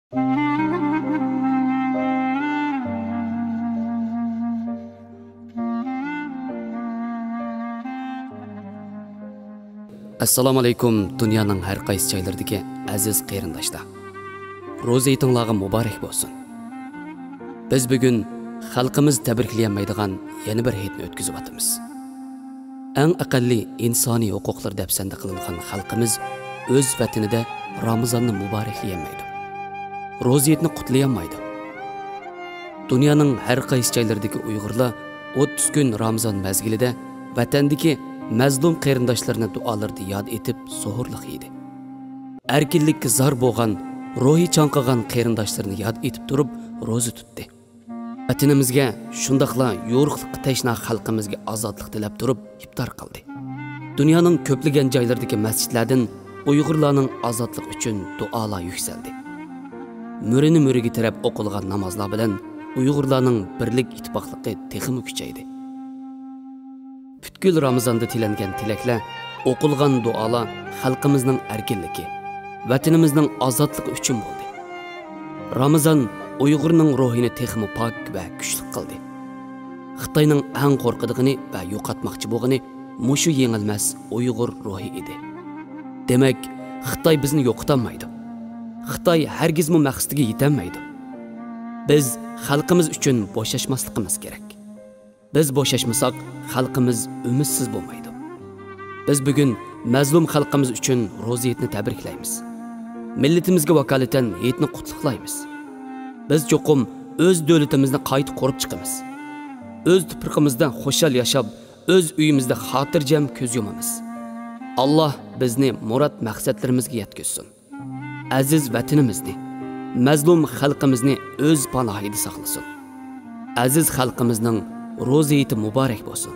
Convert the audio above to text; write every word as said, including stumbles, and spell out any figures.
ئەسسالامۇ ئەلەيكۇم، دۇنيانىڭ ھەر قايسى جايلىرىدىكى ئەزىز قېرىنداشلار. روزا ھېيتىڭلارغا مۇبارەك بولسۇن. بىز بۈگۈن خەلقىمىز تەبرىكلىيەلمەيدىغان يەنە بىر ھېيتنى ئۆتكۈزۈۋاتىمىز. ئەڭ ئەقەللىي ئىنسانىي ھوقۇقلىرى دەپسەندە قىلىنغان خەلقىمىز ئۆز ۋەتىنىدە رامىزاننى مۇبارەكلىيەلمەيدۇ. روزا ھېيتنى قۇتلىيالمايدۇ. دۇنيانىڭ ھەر قايسى جايلىرىدىكى ئۇيغۇرلار ئوتتۇز كۈن رامىزان مەزگىلىدە ۋەتەندىكى مەزلۇم قېرىنداشلىرىنى دۇئالىرىدا ياد ئېتىپ سوھۇرلۇق يېدى. ئەركىنلىككە زار بولغان، روھى چاڭقىغان قېرىنداشلىرىنى ياد ئېتىپ تۇرۇپ روزا تۇتتى. ۋەتىنىمىزگە، شۇنداقلا يورۇقلۇققا تەشنا خەلقىمىزگە ئازادلىق تىلەپ تۇرۇپ ئىپتار قىلدى. دۇنيانىڭ كۆپلىگەن جايلىرىدىكى مەسچىتلەردىن ئۇيغۇرلارنىڭ ئازادلىقى ئۈچۈن دۇئالار يۈكسەلدى. مۈرىنى مۈرىگە تىرەپ ئوقۇلغان نامازلار بىلەن ئۇيغۇرلارنىڭ بىرلىك ئىتتىپاقلىقى تېخىمۇ كۈچەيدى. پۈتكۈل رامىزاندا تىلەنگەن تىلەكلەر، ئوقۇلغان دۇئالار خەلقىمىزنىڭ ئەركىنلىكى، ۋەتىنىمىزنىڭ ئازادلىقى ئۈچۈن بولدى. رامىزان ئۇيغۇرنىڭ روھىنى تېخىمۇ پاك ۋە كۈچلۈك قىلدى. خىتاينىڭ ئەڭ قورقىدىغىنى ۋە يوقاتماقچى بولغىنى مۇشۇ يېڭىلمەس ئۇيغۇر روھى ئىدى. دېمەك، خىتاي بىزنى يوقىتالمايدۇ. خىتاي ھەرگىزمۇ مەقسىتىگە يېتەلمەيدۇ. بىز خەلقىمىز ئۈچۈن بوشاشماسلىقىمىز كېرەك. بىز بوشاشمىساق، خەلقىمىز ئۈمىدسىز بولمايدۇ. بىز بۈگۈن مەزلۇم خەلقىمىز ئۈچۈن روزا ھېيتنى تەبرىكلەيمىز. مىللىتىمىزگە ۋاكالىتەن ھېيتنى قۇتلۇقلايمىز. بىز چوقۇم ئۆز دۆلىتىمىزنى قايتا قۇرۇپ چىقىمىز. ئۆز تۇپرىقىمىزدا خۇشال ياشاپ، ئۆز ئۆيىمىزدە خاتىرجەم كۆز يۇمىمىز. ئاللا بىزنى مۇراد مەقسەتلىرىمىزگە يەتكۈزسۇن. ئەزىز ۋەتىنىمىزنى، مەزلۇم خەلقىمىزنى ئۆز پاناھىدا ساقلىسۇن. ئەزىز خەلقىمىزنىڭ روزا ھېيتى مۇبارەك بولسۇن.